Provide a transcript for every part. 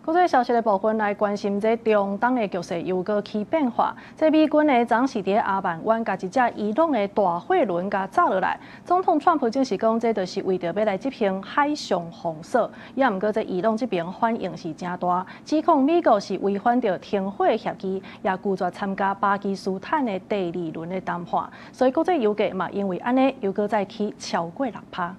國際消息的部分來關心，這中東的局勢又閣起變化。這美軍呢，昨時佇阿曼灣共一隻伊朗的大貨輪共炸落來。總統川普證實講，這就是為著欲來執行海上封鎖。也毋過，這伊朗這邊反應是誠大，指控美國是違反著停火協議，也拒絕參加巴基斯坦的第二輪的談判。所以國際油價嘛，因為按呢，又閣再起超過6%。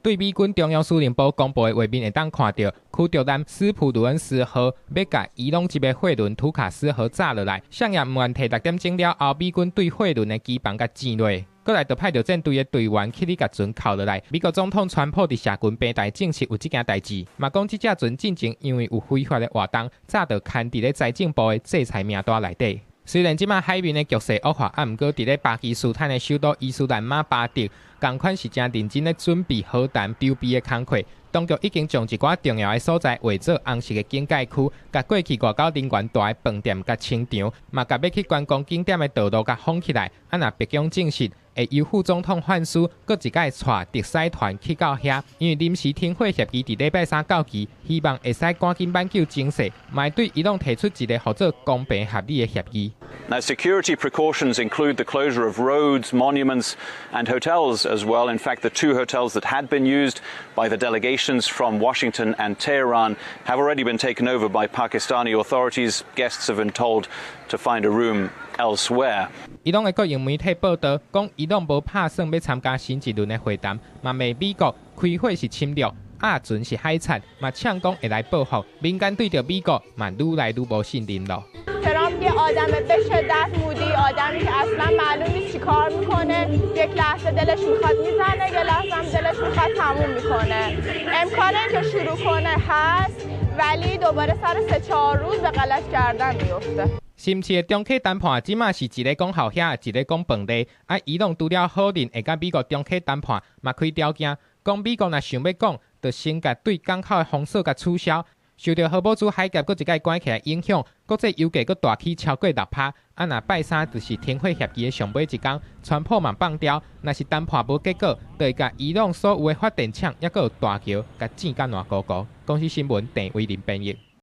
對美軍中央司令部公布的畫面會當看著，驅逐艦斯普魯恩斯號欲共伊朗籍的貨輪圖卡斯號炸落來，啥人毋願提六點鐘了後，美軍對貨輪的機房共炸落，過來就派著戰隊的隊員去咧共船扣落來。美國總統川普佇社群平台證實有這件代誌，嘛講這隻船進前因為有非法的活動，早就牽佇咧財政部的制裁名單內底。雖然這馬海面的局勢惡化，啊，毋過佇咧巴基斯坦的首都伊斯蘭馬巴德，仝款是誠認真咧準備和談籌備的工課。當局已經將一寡重要的所在劃做紅色的警戒區，共過去外交人員蹛的飯店共清場，嘛共欲去觀光景點的道路共封起來。啊，若白宮證實會由副總統范斯閣一擺帶特使團去到遐，因為臨時停火協議佇禮拜三到期，希望會使趕緊挽救情勢，嘛會對伊朗提出一个號做公平合理的協議。 Now, security precautions include the closure of roads, monuments, and hotels as well. In fact, the two hotels that had been used by the delegations from Washington and Tehran have already been taken over by Pakistani authorities. Guests have been told to find a room elsewhere. 伊朗的國營媒體報導講，伊朗無拍算欲參加新一輪的會談，嘛罵美國開火是侵略，壓船是海賊，嘛嗆講會來報復。民間對著美國嘛愈來愈無信任囉。 ترامپ یه آدم به شدت moody، آدمی که اصلا معلوم نیست چی کار میکنه. یک لحظه دلش میخواد میزنه، یه لحظه هم دلش میخواد تموم میکنه. امکان اینکه شروع کنه هست، ولی دوباره سر 3-4 روز به غلط کردن میفته. 深市的中繼談判，這馬是一个講後遐，一个講飯地。啊，伊朗除了否認會佮美國中繼談判，嘛開條件，講美國若想欲講，就先共對港口的封鎖共取消。受著荷姆茲海峽閣一擺關起來影響，國際油價閣大起超過6%。啊，若拜三就是停火協議的上尾一工，川普嘛放調，若是談判無結果，就會共伊朗所有的發電廠，抑閣有大橋，共炸甲爛糊糊。公視新聞鄭偉林編譯。